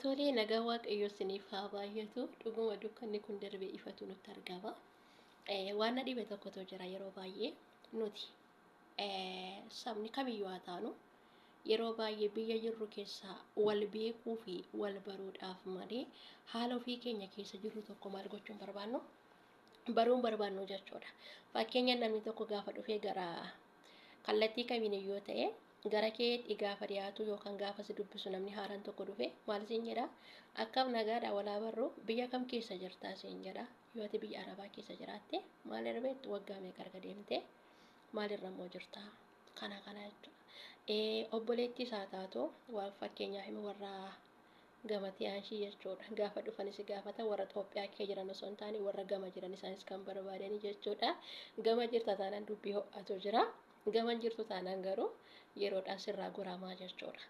Tolee, nagaa Waaqayyoo isiniif haa baay'atu. Dhuguma dukkanni kun darbee ifatu nutti argama. Waan na dhibe tokkotu jira. Yeroo baay'ee nuti sabni kamiyyuu haa taanu, yeroo baay'ee biyya jirru keessaa wal beekuu fi wal baruudhaaf malee haala ofii keenya keessa jirru tokko maal gochuun barbaannu, baruun barbaannu jechuudha. Fakkeenya, namni tokko gaafa dhufee gara kallattii kamiin yoo ta'e gara keetti gaafa dhiyaatu yookaan gaafa si dubbisu, namni haaraan tokko dhufe maal siin jedha? "Akkam, nagaadha? Walaa barru, biyya kam keessa jirtaa?" siin jedha. Yoo ati biyya Arabaa keessa jiraatte, maal irra beektu, waggaa meeqa erga deemte, maalirra immoo jirtaa, kana kana jechuudha. Obboleettii isaa taatu, waan fakkeenyaaf immoo warra gamatee aanshii jechuudha. Gaafa dhufanis gaafata warra Itoophiyaa kee jiran osoo hin taane warra gama jiran isaanis kan barbaadanii jechuudha. Gama jirta taanaan dubbii ho'atu jira. Gama hin jirtu taanaan garuu yeroodhaan sirraa goramaa jechuudha.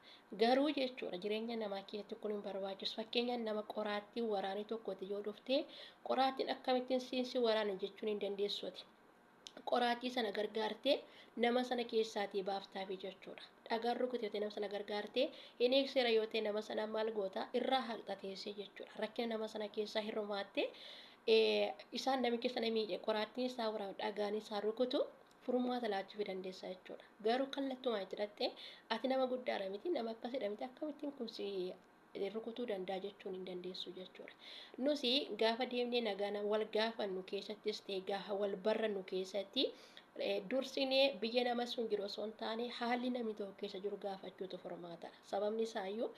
Garuu jechuudha, jireenya namaa keessatti kun hin barbaachisu. Fakkeenyaaf, nama qoraattii waraanii tokkotti yoo dhufte, qoraattiin akkamittiin siinsi waraana jechuun hin dandeessuuti. Qoraattii sana gargaartee nama sana keessaatii baaftaafi jechuudha. Dhagaan rukute nama sana gargaartee hin eegseera yoo ta'e, nama sana maal goota, irraa haqxa teessee jechuudha. Rakkina nama sana keessaa hirmaattee isaan namicha sana miidhe, qoraattiin isaa waraanu, dhagaan isaa rukutu furmaata laachuu dandeessa jechuudha. Garuu kallattumaan itti hidhattee, ati nama guddaadha miti, nama akkasidha miti, akkamittiin kun si rukutuu danda'a jechuun hin dandeessu jechuudha. Nusi gaafa deemnee nagaan wal gaafannu keessattis ta'e gaafa wal barrannu keessatti, dursinee biyya nama sun jiru osoo hin taane haalli namni tokko keessa jiru gaafachuutu furmaatadha. Sababni isaayyuu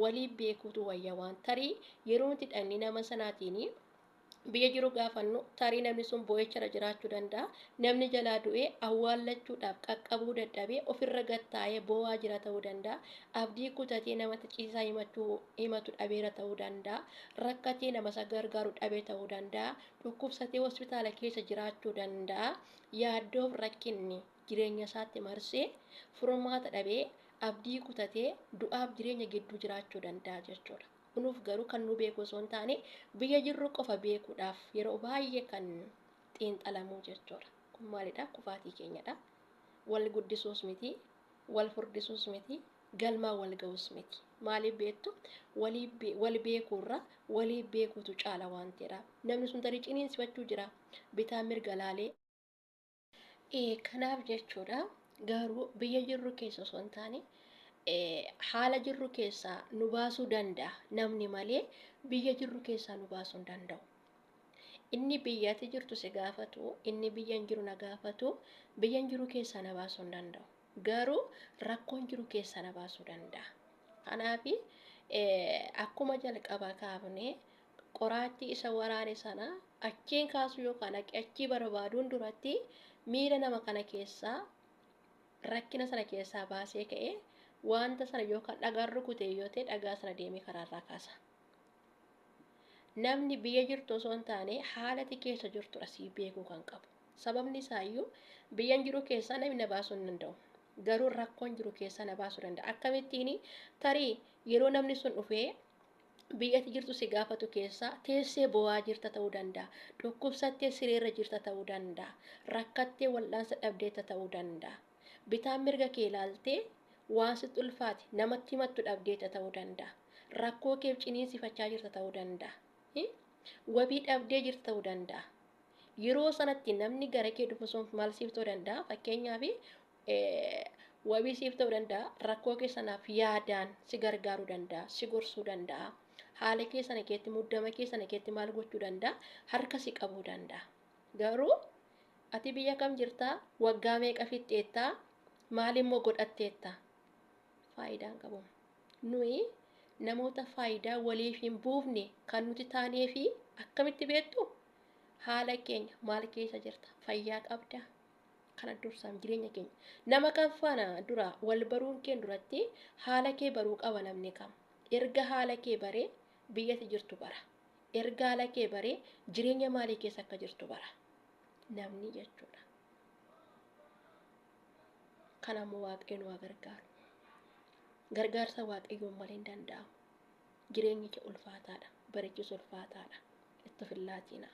walii beekuutu wayya. Waan tarii yeroo nuti dhaqnee nama sanaatiin biyya jiru gaafannu, tarii namni sun boo'icharra jiraachuu danda'a. Namni jalaa du'ee awwaallachuudhaaf qaqqabuu dadhabee ofirra gattaa'ee boo'aa jira ta'uu danda'a. Abdii kutatee namatti ciisaa himachuu himatu dhabeera ta'uu danda'a. Rakkatee nama isa gargaaru dhabee ta'uu danda'a. Dhukkubsatee hospitaala keessa jiraachuu danda'a. Yaaddoof rakkinni jireenya isaatti marsee furmaata dhabee abdii kutatee du'aaf jireenya gidduu jiraachuu danda'a jechuudha. Kunuuf garuu kan nu beeku osoo hin taane biyya jirru qofa beekuudhaaf yeroo baay'ee kan xiinxalamuu jechuudha. Kun maalidha? Kufaatii keenyadha. Wal guddisuus miti, wal furdisuus miti, galmaa wal ga'uus miti. Maaliif beektu? Wal beekuurra walii beekuutu caala waan ta'eedha. Namni sun tarii ciniinsifachuu jira. Bitaa mirga laalee. Kanaaf jechuudha, garuu biyya jirru keessa osoo hin taane haala jirru keessaa nu baasuu danda'a namni malee biyya jirru keessaa nu baasuu hin danda'u. Inni biyyatti jirtu si gaafatu, inni biyya hin jiru na gaafatu, biyya hin jiru keessaa na baasuu hin danda'u. Garuu rakkoon jiru keessaa na baasuu danda'a. Kanaaf akkuma jalqaba kaafnee, qoraattii isa waraane sana achiin kaasuu yookaan achii barbaaduun duratti miira nama kana keessaa, rakkina sana keessaa baasee ka'ee wanta sana yookaan dhagaan rukute yoo ta'e, dhagaa sana deemee karaarraa kaasa. Namni biyya jirtu osoo hin taane haalati keessa jirtudha sii beekuu kan qabu. Sababni isaayyuu biyyan jiru keessaa namni na baasuu hin danda'u. Garuu rakkoon jiru keessaa na baasuu danda'a. Akkamittiin? Tarii yeroo namni sun dhufee biyyatti jirtu si gaafatu keessaa teessee bo'aa jirta ta'uu danda'a. Dhukkubsattee sireerra jirta ta'uu danda'a. Rakkattee wal'aansa dhabdeetta ta'uu danda'a. Bitaan mirga kee ilaaltee waan sitti ulfaate namatti himattu dhabdeetta ta'uu danda'a. Rakkoo keef ciniinsifachaa jirta ta'uu danda'a. Wabii dhabdee jirta ta'uu danda'a. Yeroo sanatti namni gara kee dhufu sun maal siif ta'uu danda'a? Fakkeenyaaf, wabii siif ta'uu danda'a. Rakkoo kee sanaaf yaadaan si gargaaruu danda'a. Si gorsuu danda'a. Haala kee sana keetti, muddama kee sana keetti maal gochuu danda'a? Harka si qabuu danda'a. Garuu ati biyya kam jirtaa? Waggaa meeqa fixxeettaa? Maal immoo godhatteetta? Faayidaan qabu. Nuyi namoota faayidaa waliif hin buufne kan nuti taanee fi akkamitti beektu? Haala keenya maal keessa jirta? Fayyaa qabdaa? Kana dursaan jireenya keenya. Nama kan faana dura wal baruun keen duratti haala kee baruu qaba namni kam. Erga haala kee baree biyyatti jirtu bara. Erga haala kee baree jireenya maalii keessa akka jirtu bara. Namni jechuudha. Kanaammoo Waaqayyo nu haa gargaaru. Gargaarsa Waaqayyoon malee hin danda'amu. Jireenyi kee ulfaataadha. Barichis ulfaataadha. Itti of hin laatinaa.